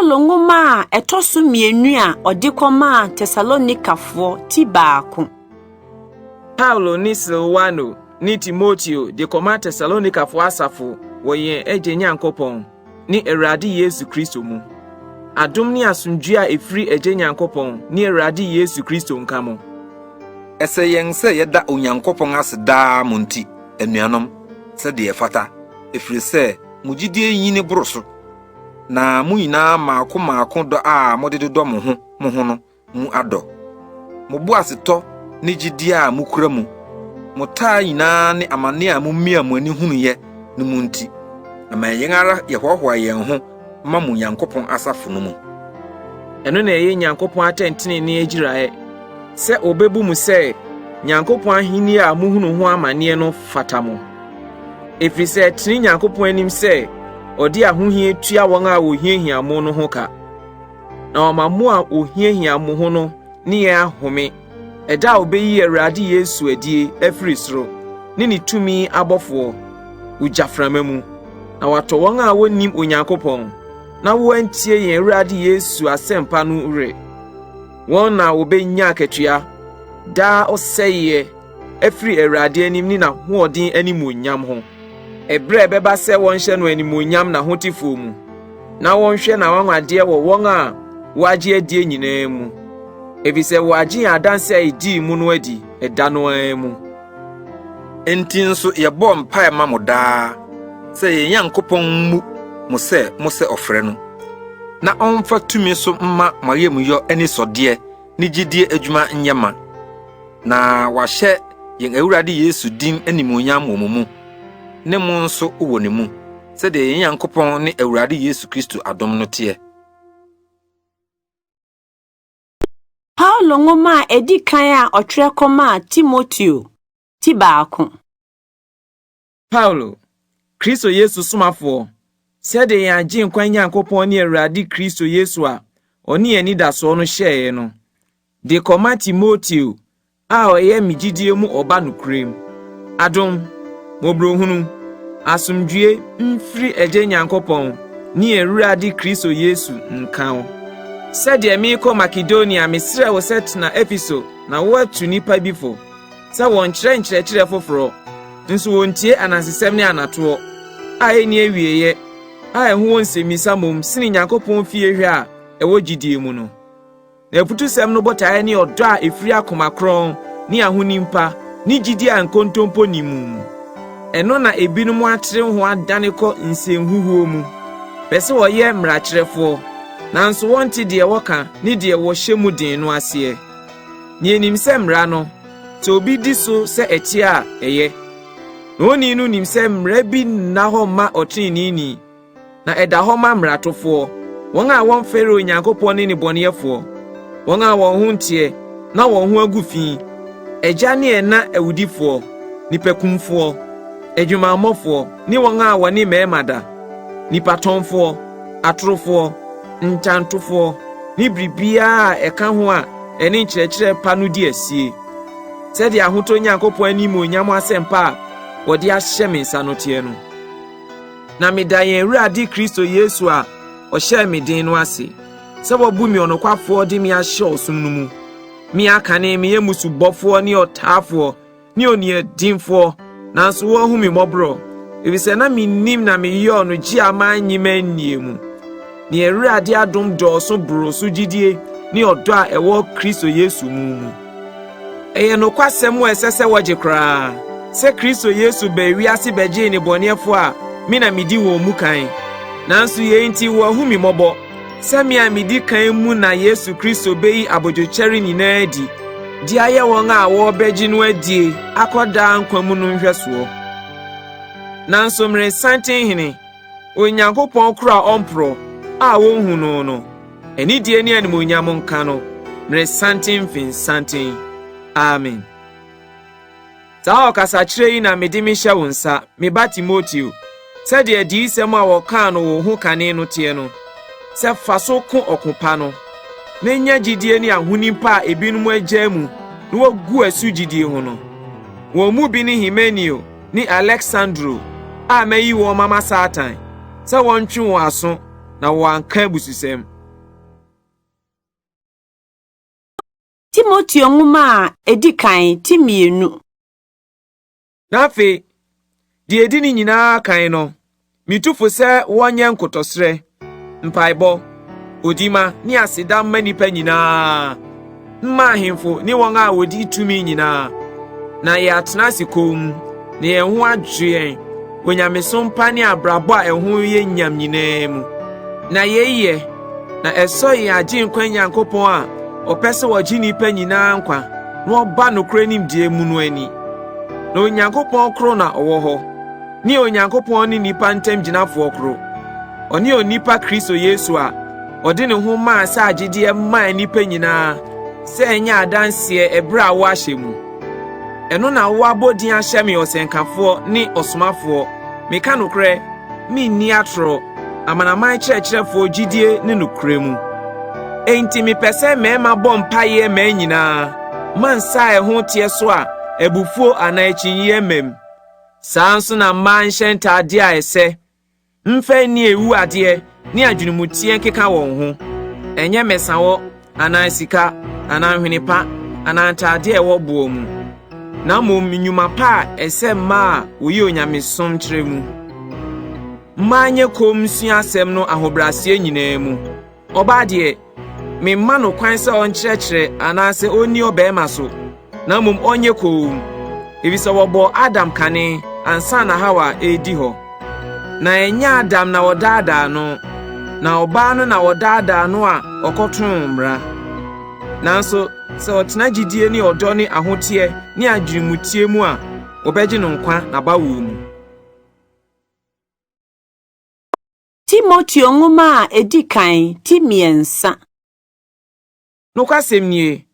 Paulo nwoma a ɛtɔ so mmienu a ɔde kɔmaa Tesalonikafoɔ ti baako. Paulo ne Silwano ne Timoteo de kɔma Tesalonikafoɔ asafo wɔ yɛn Agya Nyankopɔn ne Awurade Yesu Kristo mu. Adom ne asomdwoe a ɛfiri Agya Nyankopɔn ne Awurade Yesu Kristo nka mo. Ɛsɛ yɛn sɛ yɛda Onyankopɔn ase daa mo nti, anuanom, sɛdeɛ ɛfata, ɛfiri sɛ mo gyidie nyini boro so, na mo nyinaa mmaako mmaako dɔ a mode dodɔ mo ho mo ho no mu adɔ. Mo boasetɔ ne gyidie a mokura mu, mo taa nyinaa ne amane a mumia mo ani hunuiɛ no mu nti, ɛma yɛn ara yɛhoahoa yɛn ho ma mo Nyankopɔn asafo no mu. Ɛno na ɛyɛ Nyankopɔn atɛntenenee agyiraeɛ, sɛ ɔbɛbu mo sɛ Nyankopɔn ahennie a mohunu ho amanneɛ no fata mo. Ɛfiri sɛ ɛtene Nyankopɔn anim sɛ ɔde ahohia tua wɔn a wɔhiahia mo no ho ka, na wama mo a wɔhiahia mo ho no ne yɛn ahome ɛda a ɔbɛyi Awurade Yesu adie afiri soro ne ne tumi abɔfoɔ wɔ gyaframa mu, na watɔ wɔn a wɔnnim Onyankopɔn na wɔantie yɛn Awurade Yesu asɛmpa no werɛ. Wɔn na wɔbɛnya akatua, daa ɔsɛeɛ afiri Awurade anim ne n'ahoɔden animuonyam ho, ɛberɛ a ɛbɛba sɛ wɔnhyɛ no animuonyam n'ahotefoɔ mu, na wɔnhwɛ n'anwanwadeɛ wɔ wɔn a wɔagye adie nyinaa mu, ɛfiri sɛ wɔagye yɛn adanse a ɛdii mu no adi ɛda no ara mu. Enti nso yɛbɔ mpae ma mo daa sɛ yɛn Nyankopɔn mmu mo sɛ mosɛ ɔfrɛ no, na ɔmfa tumi so mma mo ayamyɔ anisɔdeɛ ne gyidie adwuma nyɛ ma, na wahyɛ yɛn Awurade Yesu din animuonyam wɔ mo mu, ne mo nso wɔ ne mu, sɛdeɛ yɛn Nyankopɔn ne Awurade Yesu Kristo adom no teɛ. Paulo nwoma a edi kan a ɔtwerɛ kɔmaa Timoteo ti baako. Paulo, Kristo Yesu somafoɔ, sɛdeɛ yɛn Agyenkwa Nyankopɔn ne Awurade Kristo Yesu a ɔne yɛn anidasoɔ no hyɛeɛ no, de kɔma Timoteo a ɔyɛ me gyidie mu ɔba nokorɛm. Adom, mmɔborɔhunu, asomdwie mfiri Agya Nyankopɔn ne yɛn Awurade Kristo Yesu nka wo. Sɛdeɛ merekɔ Makedonia, mesrɛ wo sɛ tena Efeso na woatu nnipa bi fo sɛ wɔnkyerɛ nkyerɛkyerɛ foforɔ, nso wɔntie anansesɛm ne anatoɔ a ɛnni awieeɛ a ɛho wɔ nsɛmmisa mmom sene Nyankopɔn fie hwɛ a ɛwɔ gyidie mu no. Na afutusɛm no botaeɛ ne ɔdɔ a ɛfiri akoma kronn ne ahonim pa ne gyidie a nkontompo nni mu mu. Ɛno na ebinom atere ho adane kɔ nsɛnhuhuo mu, pɛ sɛ wɔyɛ mmarakyerɛfoɔ, nanso wɔnte deɛ wɔka ne deɛ wɔhyɛ mu den no aseɛ. Na yɛnim sɛ mmara no, sɛ obi di so sɛ ɛteɛ a, ɛyɛ. Na onii no nim sɛ mmara bi nna hɔ mma ɔteneneeni, na ɛda hɔ ma mmaratofoɔ, wɔn a wɔmfɛre Onyankopɔn ne nnebɔneyɛfoɔ, wɔn a wɔn ho nteɛ na wɔn ho agu fi, agya ne ɛna awudifoɔ, nnipakumfoɔ, adwumammɔfoɔ ne wɔn a wɔne mmarima da, nnipatɔnfoɔ, atorofoɔ, ntantofoɔ, ne biribiara a ɛka ho a ɛne nkyerɛkyerɛ pa no di asie, sɛdeɛ ahotɔ Nyankopɔn animuonyam asɛmpa a wɔde ahyɛ me nsa no teɛ no. Na meda yɛn Awurade Kristo Yesu a ɔhyɛɛ me den no ase, sɛ wabu me ɔnokwafoɔ de me ahyɛ ɔsom no mu. Me a kane meyɛ mmusubɔfoɔ ne ɔtaafoɔ ne oniɛdenfoɔ, nanso wɔahu me mmɔborɔ, efisɛ na mennim na meyɔɔ no gye a mannye mannie mu. Na yɛn Awurade adom dɔɔso boroo so gyidie ne ɔdɔ a ɛwɔ Kristo Yesu mu mu. Ɛyɛ nokwasɛm a ɛsɛ sɛ wɔgye koraa sɛ Kristo Yesu baa wiase bɛgyee nnebɔneyɛfo a me na midi wɔn mu kan. Nanso yei nti wɔahu me mmɔbɔ, sɛ me a midi kan mu na Yesu Kristo beyi abodwokyɛre nyinaa adi de ayɛ wɔn a wɔrebɛgye no adie akɔ daa nkwa mu no nhwɛsoɔ. Nanso mmeresanten Hene, Onyankopɔn koro a ɔmporɔ a wonhu no no, anidie ne animuonyam nka no mmeresanten mfensanten. Amen. Saa ɔkasakyerɛ yi na mede mehyɛ wo nsa, me ba Timoteo, sɛdeɛ adiyisɛm a wɔkaa no wo ho kane no teɛ no, sɛ fa so ko ɔko pa no, na nya gyidie ne ahonim pa a ebinom agyaa mu na wɔagu asu gyidie ho no. Wɔn mu bi ne Himeneo ne Aleksandro a mayi wɔn mama Satan sɛ wɔntwe wɔn aso na wɔanka abususɛm. Timoteo nwoma a edi kan ti 2. Na afei, deɛ edi ne nyinaa kan no, mitu fo sɛ wɔnyɛ nkotɔsrɛ, mpaebɔ, odima ne aseda mma nnipa nyinaa, mma ahemfo ne wɔn a wɔdi tumi nyinaa, na yɛatena ase komm, na yɛn ho adwo yɛn wɔ nyamesom pa ne abrabɔ a ɛho yɛ nyam nyinaa mu. Na yei yɛ, na ɛsɔ yɛn Agyenkwa Nyankopɔn a ɔpɛ sɛ ɔgye nnipa nyinaa nkwa na wɔba nokorɛ nimdeɛ mu no ani. Na Onyankopɔn koro na ɔwɔ hɔ, ne Onyankopɔn ne nnipa ntam gyinafoɔ koro, ɔne onipa Kristo Yesu a ɔde ne ho maa sɛ agyedeɛ maa nnipa nyinaa sɛ ɛnyɛ adanseɛ ɛberɛ a wɔahyɛ mu. Ɛno na wɔabɔ din ahyɛ me ɔsɛnkafoɔ ne ɔsomafoɔ, meka nokorɛ, menni atorɔ, amanaman kyerɛkyerɛfoɔ gyidie ne nokorɛ mu. Enti mepɛ sɛ mmarima bɔ mpaeɛ mmaa nyinaa, ma nsa a ɛho teɛ so a abufuo anaa akyinnyeɛ mmam. Saa nso na mmaa nhyɛ ntaadeɛ a ɛsɛ, mfa nni awu adeɛ ne adwenemuteɛ nkeka wɔn ho, ɛnyɛ mmɛsawɔ anaa sika anaa nhwene pa anaa ntaadeɛ a ɛwɔ boɔ mu, na mmom nnwuma pa a ɛsɛ mmaa a wɔyi onyamesom kyerɛ mu. Mmaa nyɛ komm nsua asɛm no ahobrɛaseɛ nyinaa mu. Ɔbaa deɛ, memma no kwan sɛ ɔnkyerɛkyerɛ anaasɛ ɔnni ɔbarima so, na mmom ɔnyɛ komm, efisɛ wɔbɔɔ Adam kane ansa na Hawa redi hɔ. Na ɛnyɛ Adam na wɔdaadaa no, na ɔbaa no na wɔdaadaa no a ɔkɔtoo mmara. Nanso sɛ ɔtena gyidie ne ɔdɔ ne ahoteɛ ne adwenemuteɛ mu a, wɔbɛgye no nkwa n'abawoɔ mu. Timoteo nwoma a edi kan ti 3. Nokwasɛm nie,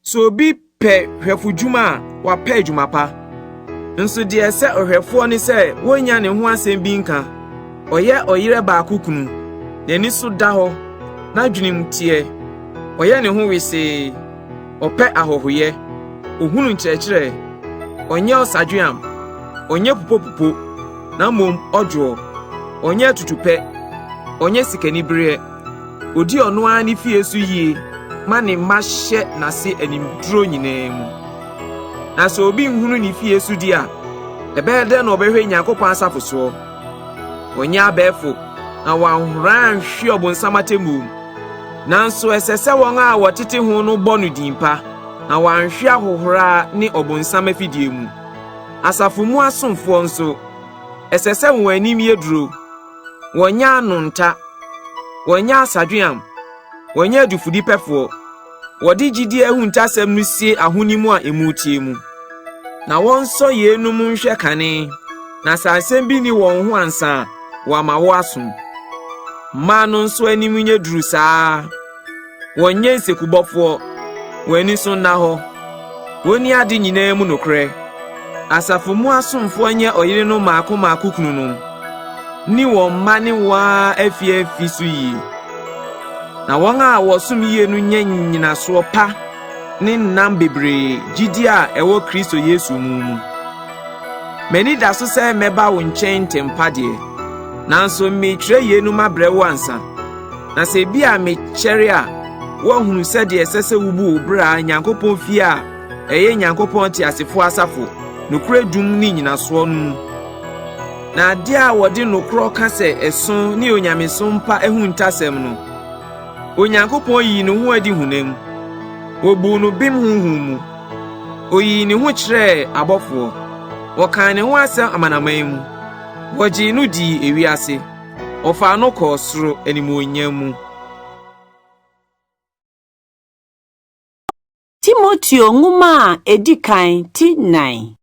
sɛ obi pɛ hwɛfodwuma a, wapɛ adwuma pa. Nso deɛ ɛsɛ ɔhwɛfoɔ ne sɛ wonnya ne ho asɛm bi nka. Ɔyɛ ɔyerɛ baako kunu, n'ani so da hɔ, n'adwenem teɛ, ɔyɛ ne ho wesee, ɔpɛ ahɔhoyɛ, ohunu nkyerɛkyerɛ, ɔnyɛ ɔsadweam, ɔnyɛ pupopupo, na mmom ɔdwoɔ, ɔnyɛ atutupɛ, ɔnyɛ sikanibereɛ, ɔdi ɔno ara ne fie so yie ma ne mma hyɛ n'ase animduro nyinaa mu. Na sɛ obi nhunu ne fie so di a, ɛbɛyɛ dɛn na ɔbɛhwɛ Nyankopɔn asafo soɔ? Wɔnyɛ abɛɛfo na wɔanhora anhwe ɔbonsam atemmuo mu. Nanso ɛsɛ sɛ wɔn a wɔtete ho no bɔ no din pa, na wɔanhwe ahohora ne ɔbonsam afidie mu. Asafo mu asomfoɔ nso, ɛsɛ sɛ wɔn anim yɛ duro, wɔnyɛ ano nta, wɔnyɛ asadweam, wɔnyɛ adufudepɛfoɔ, wɔde gyidie ahuntasɛm no sie ahonim a emu teɛ mu. Na wɔnsɔ yeinom nhwɛ kane, na sɛ asɛm bi nni wɔn ho ansa a, wɔama wɔasom. Mmaa no nso anim nyɛ duru saa ara. Wɔnyɛ nsekubɔfoɔ, wɔn ani so nna hɔ, wɔnni ade nyinaa mu nokorɛ. Asafo mu asomfoɔ nyɛ ɔyerenom mmaako mmaako kununom, nni wɔn mma ne wɔn ara afie afi so yie. Na wɔn a wɔsom yie no nya nnyinasoɔ pa ne nnam bebree gyidie a ɛwɔ Kristo Yesu mu mu. M'ani da so sɛ mɛba wo nkyɛn ntɛm pa deɛ, nanso meretwerɛ yeinom abrɛ wo ansa. Na sɛ ebia mekyɛre a, woahunu sɛdeɛ ɛsɛ sɛ wobu wo bra Nyankopɔn fie a ɛyɛ Nyankopɔn teasefoɔ asafo, nokorɛ dum ne nnyinasoɔ no mu. Na adeɛ a wɔde nokorɔ ka sɛ ɛso ne onyamesom pa ahuntasɛm no, Onyankopɔn yii ne ho adi honam, wɔbuu no bem honhom mu, oyii ne ho kyerɛɛ abɔfoɔ, wɔkaa ne ho asɛm amanaman mu, wɔgyee no dii ewiase. Wɔfaa no kɔɔ soro animuonyam mu. Timoteo nwoma a edi kan ti 4.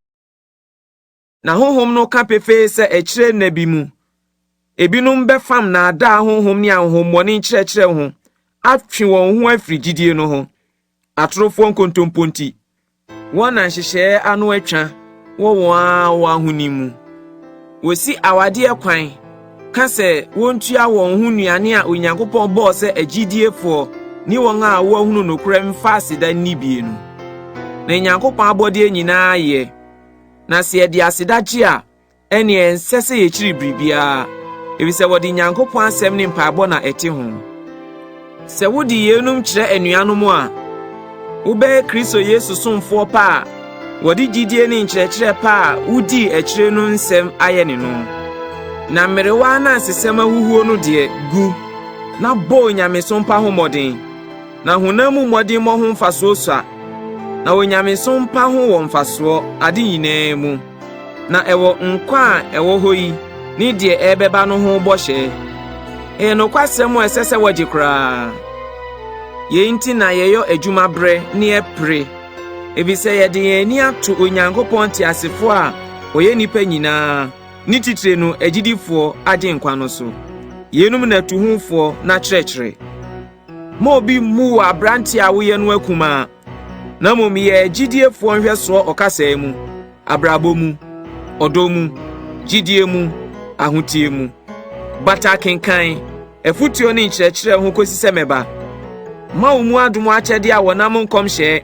Na honhom no ka pefee sɛ akyire nna bi mu, ebinom bɛfam nnaadaa honhom ne ahonhommɔne nkyerɛkyerɛ ho atwe wɔn ho afiri gyidie no ho, atorofoɔ nkontompo nti. Wɔn na nhyehyɛɛ ano atwa wɔ wɔn ara wɔn ahonim mu. Wɔsi awadeɛ kwan ka sɛ wɔntua wɔn ho nnuane a Onyankopɔn bɔɔ sɛ agyidiefoɔ ne wɔn a wɔahunu nokorɛ mfa aseda nni bie no. Na Nyankopɔn abɔdeɛ nyinaa yɛ, na sɛ yɛde aseda gye a, Ɛnneɛ ɛnsɛ sɛ yɛkyiri biribiara, efisɛ wɔde Nyankopɔn asɛm ne mpaebɔ na ɛte ho. Sɛ wode yeinom kyerɛ anuanom a, Wobɛyɛ Kristo Yesu somfoɔ pa a wɔde gyidie ne nkyerɛkyerɛ pa a wodii akyire no nsɛm ayɛne no. Na mmerewa anansesɛm ahuhuo no deɛ, gu, na bɔ onyamesom pa ho mmɔden. Na honam mu mmɔdemmɔ ho mfasoɔ sua, na onyamesom pa ho wɔ mfasoɔ ade nyinaa mu, na ɛwɔ nkwa a ɛwɔ hɔ yi ne deɛ ɛrebɛba no ho bɔhyɛ. Ɛyɛ nokwasɛm a ɛsɛ sɛ wɔgye koraa. Yei nti na yɛyɔ adwuma brɛ ne yɛpere, efisɛ yɛde yɛn ani ato Onyankopɔn teasefoɔ a ɔyɛ nnipa nyinaa, ne titire no agyidifoɔ Agyenkwa no so. Yeinom na tu ho foɔ na kyerɛkyerɛ. Mma obi mmu wo aberante a woyɛ no akumaa, na mmom yɛ agyidiefoɔ nhwɛsoɔ ɔkasa mu, abrabɔ mu, ɔdɔ mu, gyidie mu, ahoteɛ mu. Bata akenkan, afotuo ne nkyerɛkyerɛ ho kɔsi sɛ mɛba. Mma wo mu adom akyɛdeɛ a wɔnam nkɔmhyɛ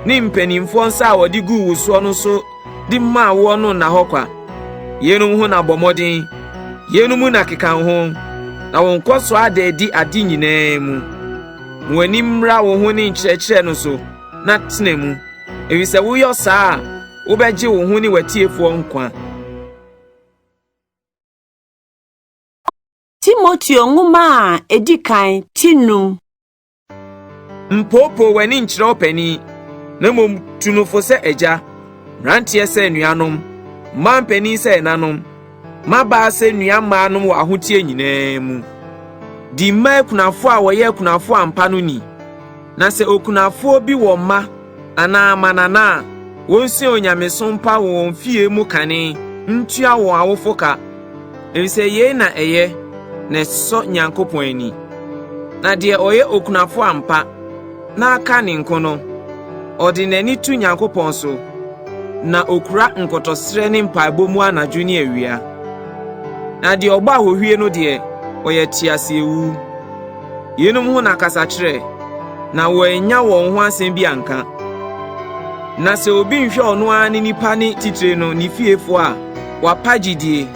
ne mpanimfoɔ nsa a wɔde guu wo soɔ no so de maa woɔ no nna hɔ kwa. Yeinom ho na bɔ mmɔden, yeinom mu na keka wo ho, na wo nkɔsoɔ ada adi ade nyinaa mu. Ma w'ani mmra wo ho ne nkyerɛkyerɛ no so na tena mu, efisɛ woyɔ saa a, wobɛgye wo ho ne w'atiefoɔ nkwa. Timoteo nwoma a edi kan ti num. Mpoopoo w'ani nkyerɛ ɔpanin, na mmom tu no fo sɛ agya, mmeranteɛ sɛ anuanom, mmaa mpanin sɛ ɛnanom, mmabaa sɛ nua mmaanom wɔ ahoteɛ nyinaa mu. Di mma akunafoɔ a wɔyɛ akunafoɔ ampa no ni. Na sɛ okunafoɔ bi wɔ mma anaa mmanana a, wɔnsua onyamesom pa wɔ wɔn fie mu kane ntua wɔn awofo ka, efisɛ yei na ɛyɛ na ɛsɔ Nyankopɔn ani. Na deɛ ɔyɛ okunafo ampa na aka ne nko no, ɔde n'ani to Nyankopɔn so, na okura nkotɔsrɛ ne mpaebɔ mu anadwo ne awia. Na deɛ ɔbɔ ahohwie no deɛ, ɔyɛ teaseawu. Yeinom ho na kasa kyerɛ, na wɔannya wɔn ho asɛm bi anka. Na sɛ obi nhwɛ ɔno ara ne nipa ne titire no ne fiefoɔ a, wapa gyidie,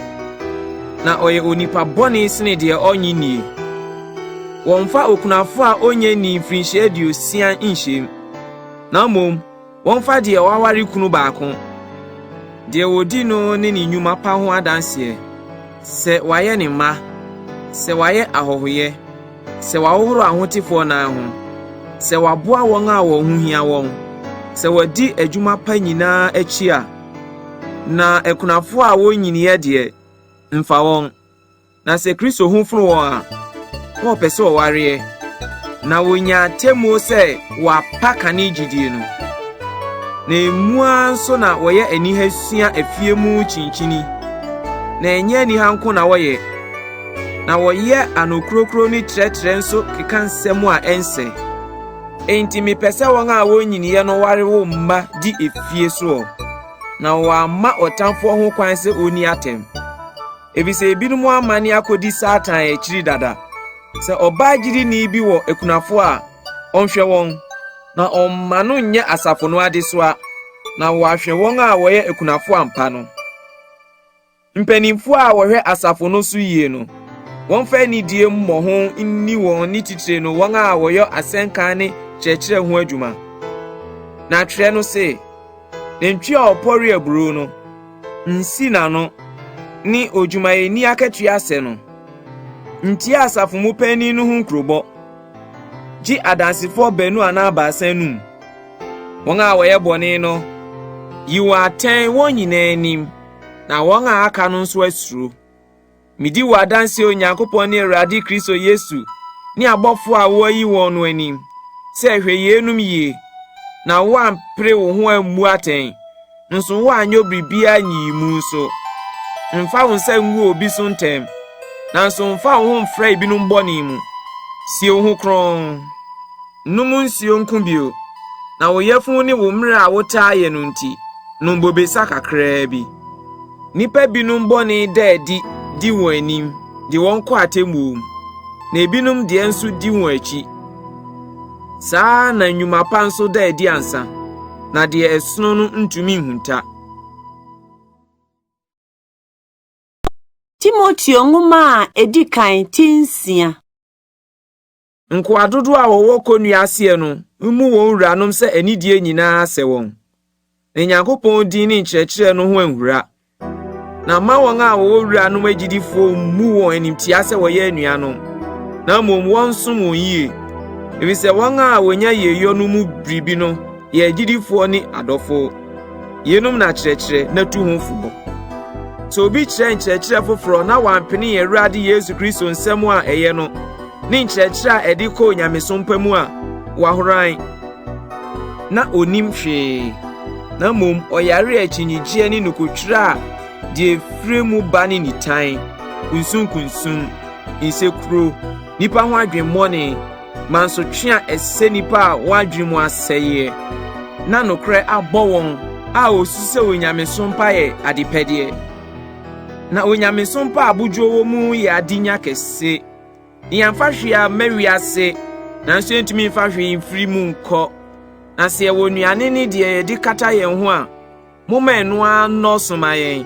na ɔyɛ onipa bɔne sene deɛ ɔnnye nnie. Wɔmfa okunafoɔ a ɔnnya nnii mfirinhyia aduosia nhyɛm, na mmom Wɔmfa deɛ waware kunu baako, deɛ wɔdi no ne ne nnwuma pa ho adanseɛ, sɛ wayɛ ne mma, sɛ wayɛ ahɔhoyɛ, sɛ wahohoro ahotefoɔ nan ho, sɛ waboa wɔn a wɔn ho hia wɔn, sɛ wadi adwuma pa nyinaa akyi a. Na akunafoɔ a wɔnnyiniiɛ deɛ, mfa wɔn. Na sɛ Kristo ho fono wɔn a, na wɔpɛ sɛ wɔwareɛ, na wɔnya atemmuo sɛ wɔapa kane gyidie no. Na emu ara nso na wɔyɛ aniha sua afie mu kyinkyini, na ɛnyɛ aniha nko na wɔyɛ, na wɔyɛ anokurokuro ne trɛtrɛ nso keka nsɛm a ɛnsɛ. Enti mepɛ sɛ wɔn a wɔnnyiniiɛ no ware wo mma di efie soɔ, na wɔamma ɔtamfoɔ ho kwan sɛ ɔnni atɛm. Efisɛ ebinom amane akodi Satan akyiri dada. Sɛ ɔbaa gyidini bi wɔ akunafo a, ɔnhwɛ wɔn, na ɔmma no nyɛ asafo no adesoa, na wɔahwɛ wɔn a wɔyɛ akunafo ampa no. Mpanyimfo a wɔhwɛ asafo no so yie no, wɔmfa anidie mmɔho nni wɔn ne titire no wɔn a wɔyɛ asɛnka ne kyerɛkyerɛ ho adwuma. Na twerɛ no se, Nantwi a ɔpɔre aburow no, nsi n'ano, ne odwumayɛni akatua sɛ no. Ntie asafo mu panyin no ho nkurobɔ. Gye adansefoɔ baanu anaa baasa anum. Wɔn a wɔyɛ bɔne no, yi wɔn atɛn wɔn nyinaa anim, na wɔn a aka no nso asuro. Midi wo adanse Onyankopɔn ne Awurade Kristo Yesu ne abɔfo a wɔayi wɔn no anim sɛ hwɛ yeinom yie, na woampere wo ho ammu atɛn, nso woanyɛ biribiara nyiyimu nso. Mfa wo nsa ngu obi so ntɛm, nanso mfa wo ho mfra ebinom bɔne mu. Sie wo ho kronn. Nnom nsuo nko bio, na wo yafunu ne wo mmerɛ a wotaa yɛ no nti, nom bobesa kakraa bi. Nnipa binom bɔne da adi di wɔn anim de wɔn kɔ atemmuo mu, na ebinom deɛ nso di wɔn akyi. Saa ara na nnwuma pa nso da adi ansa, na deɛ ɛsono no ntumi nhunta. Timoteo nwoma a edi kan ti nsia. Nkoa dodoɔ a wɔwɔ kɔnnua aseɛ no, mmu wɔn wuranom sɛ anidie nyinaa sɛ wɔn, na Nyankopɔn din ne nkyerɛkyerɛ no ho anhura. Na mma wɔn a wɔwɔ wuranom agyidifoɔ mmu wɔn animtia sɛ wɔyɛ anuanom, na mmom wɔnsom wɔn yie, efisɛ wɔn a wɔnya yieyɔ no mu biribi no yɛ agyidifoɔ ne adɔfo. Yeinom na kyerɛkyerɛ na tu ho fo. Sɛ obi kyerɛ nkyerɛkyerɛ foforɔ na wampene yɛn Awurade Yesu Kristo nsɛm a ɛyɛ no ne nkyerɛkyerɛ a ɛde kɔ onyamesom pa mu a, wahoran na onim hwee, na mmom ɔyare akyinnyegyeɛ ne nokotwerɛ a deɛ ɛfiri mu ba ne nitan, kunsunkunsum, nsekuro, nnipa ho adwemmɔne, mansotwe a ɛsɛ nnipa a wɔn adwene mu asɛeɛ, na nokorɛ abɔ wɔn a wɔsusu sɛ onyamesom pa yɛ adepɛdeɛ. Na onyamesom pa a abodwoɔ wɔ mu yɛ adenya kɛse. Yɛamfa hwee amma wiase, nanso yɛntumi mfa hwee mfiri mu nkɔ. Na sɛ yɛwɔ nnuane ne deɛ yɛde kata yɛn ho a, momma ɛno ara nnɔɔso ma yɛn.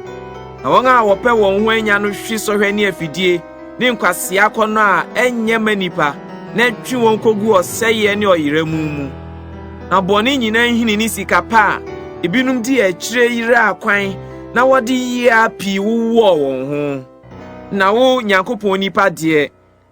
Na wɔn a wɔpɛ wɔn ho anya no hwe sɔhwɛ ne afidie ne nkwasea akɔnnɔ a ɛnyɛ ma nnipa na ɛtwe wɔn kogu ɔsɛeɛ ne ɔyera mu mu. Na bɔne nyinaa nhini ne sika pa a ebinom di akyire yeraa kwan na wɔde yea pii wowɔɔ wɔn ho. Na wo, Nyankopɔn nipa deɛ,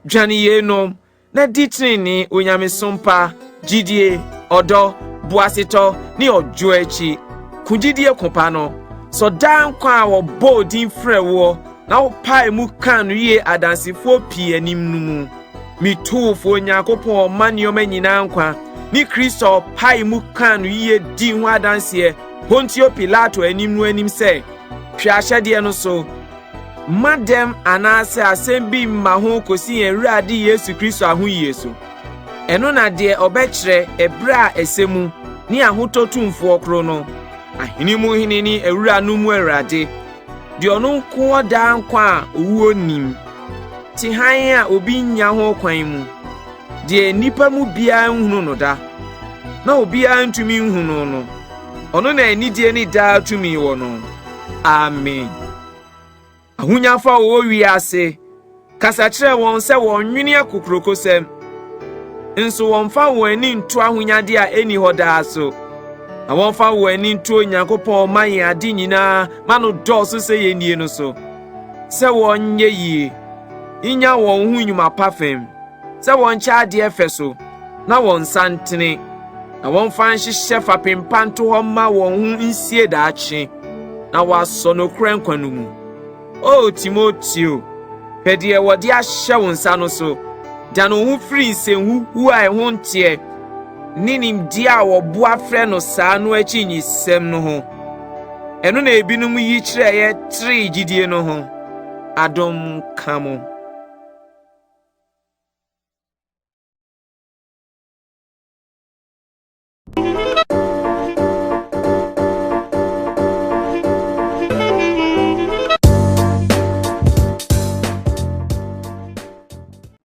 dwane yeinom, na di tenenee, onyamesom pa, gyidie, ɔdɔ, boasetɔ, ne ɔdwoɔ akyi. Ko gyidie ko pa no. Sɔ daa nkwa a wɔbɔɔ din frɛɛ woɔ na wopaee mu kaa no yie adansefoɔ pii anim no mu. Metu wo fo Onyankopɔn a ɔma nneɛma nyinaa nkwa ne Kristo a ɔpaee mu kaa no yie dii ho adanseɛ Pontio Pilato anim no anim sɛ, hwɛ ahyɛdeɛ no so. Mma dɛm anaasɛ asɛm bi mma ho kɔsi yɛn Awurade Yesu Kristo ahoyie so. Ɛno na deɛ ɔbɛkyerɛ ɛberɛ a ɛsɛ mu ne ahotɔ tumfoɔ koro no, ahene mu hene ne awuranom mu Awurade, deɛ ɔno nko wɔ daa nkwa a owuo nnim, te hann a obi nnya ho kwan mu, deɛ nnipa mu biara nhunu no da, na obiara ntumi nhu no no, ɔno na anidie ne daa tumi wɔ no. Amen. Ahonyafo a wɔwɔ wiase, kasa kyerɛ wɔn sɛ wɔnnwene akokurokosɛm, nso wɔmfa wɔn ani nto ahonyade a enni hɔ daa so, na wɔmfa wɔn ani nto Onyankopɔn ma yɛn ade nyinaa ma no dɔɔso sɛ yennie no so, sɛ wɔnyɛ yie, nnya wɔn ho nnwuma pa fam, sɛ wɔnkyɛ adeɛ fɛ so, na wɔn nsa ntene, na wɔmfa nhyehyɛ fapem pa nto hɔ mma wɔn ho nsie daakye, na wɔasɔ nokorɛ nkwa no mu. O Timoteo, hwɛ deɛ wɔde ahyɛ wo nsa no so. Dane wo ho firi nsɛnhuhuo a ɛho nteɛ ne nimdeɛ a wɔboa frɛ no saa no akyinnyesɛm no ho. Ɛno na ebinom yi kyerɛeɛ teree gyidie no ho. Adom nka mo.